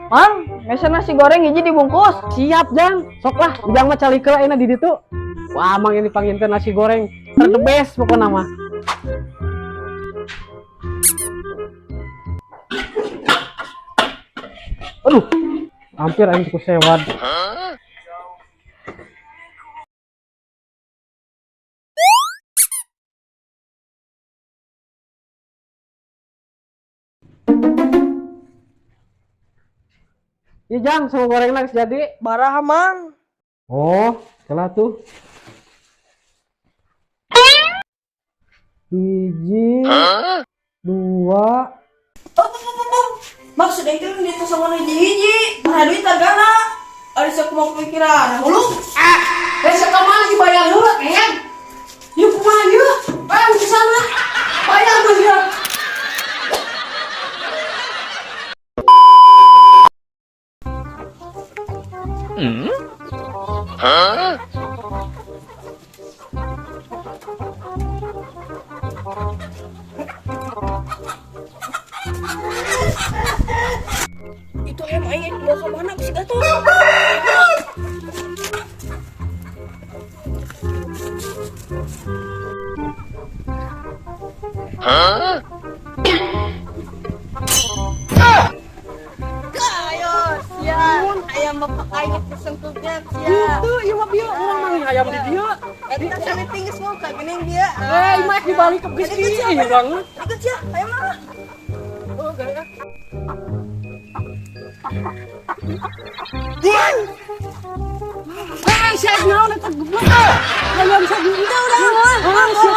Mang, mesen nasi goreng hiji dibungkus. Siap, Jang. Sok lah, ujang mah calik heula ayeuna di ditu. Wah, mang ini panginten nasi goreng ter the best pokokna mah. Aduh, hampir aing ku sewad. Iya, Jang, sama goreng geus jadi. Baraha, Mang. Oh, kelah tuh. Hiji, dua, Maksud aing teh di sama hiji-hiji. Mana duit hargana? Ari sok mau pikiran hulu. Ah, besok kemana sih bayar dulu, kan? Yuk kumaha yuk? Bayar ke sana. Bayar tuh ya. Itu ayam aing mau ke mana sih gatot? Ayo, siap. Ayam bapak aing kesengkutnya, siap. Itu ieu mah bieu urang manggih ayam di dieu. Eta sampe tinggi semua ka geuning dia. Eh, ieu mah dibalik ke geus ieu urang. Ikut sia, ayam mah. Oh, gara. Eh, sia naon eta goblok. Ayam sia udah udah. Ah, sia.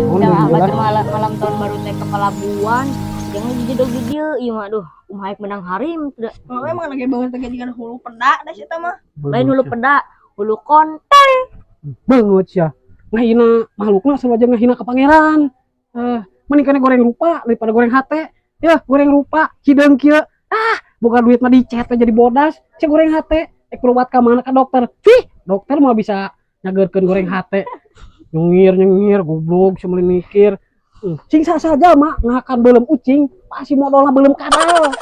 Udah abad malam, malam tahun baru teh ke pelabuhan. Jangan gigi dog gigi, iya mah aduh, kumaha menang harim tidak. Oh, emang lagi banget lagi dengan hulu peda dah eta mah. Lain hulu peda, hulu konten. Banget sia. Ngahina makhlukna sarua aja ngahina ke pangeran. Eh, mending kene goreng rupa daripada goreng hate. Ya, goreng rupa hideung kieu. Ah, boga duit mah dicet we jadi bodas. Sia goreng hate, ek berobat ka mana ka dokter. Fih, dokter mah bisa nyageurkeun goreng hate. Nyengir nyengir goblok sia meuli mikir. Cing saja mah ngakan beuleum ucing, pasti modalna beuleum kadal.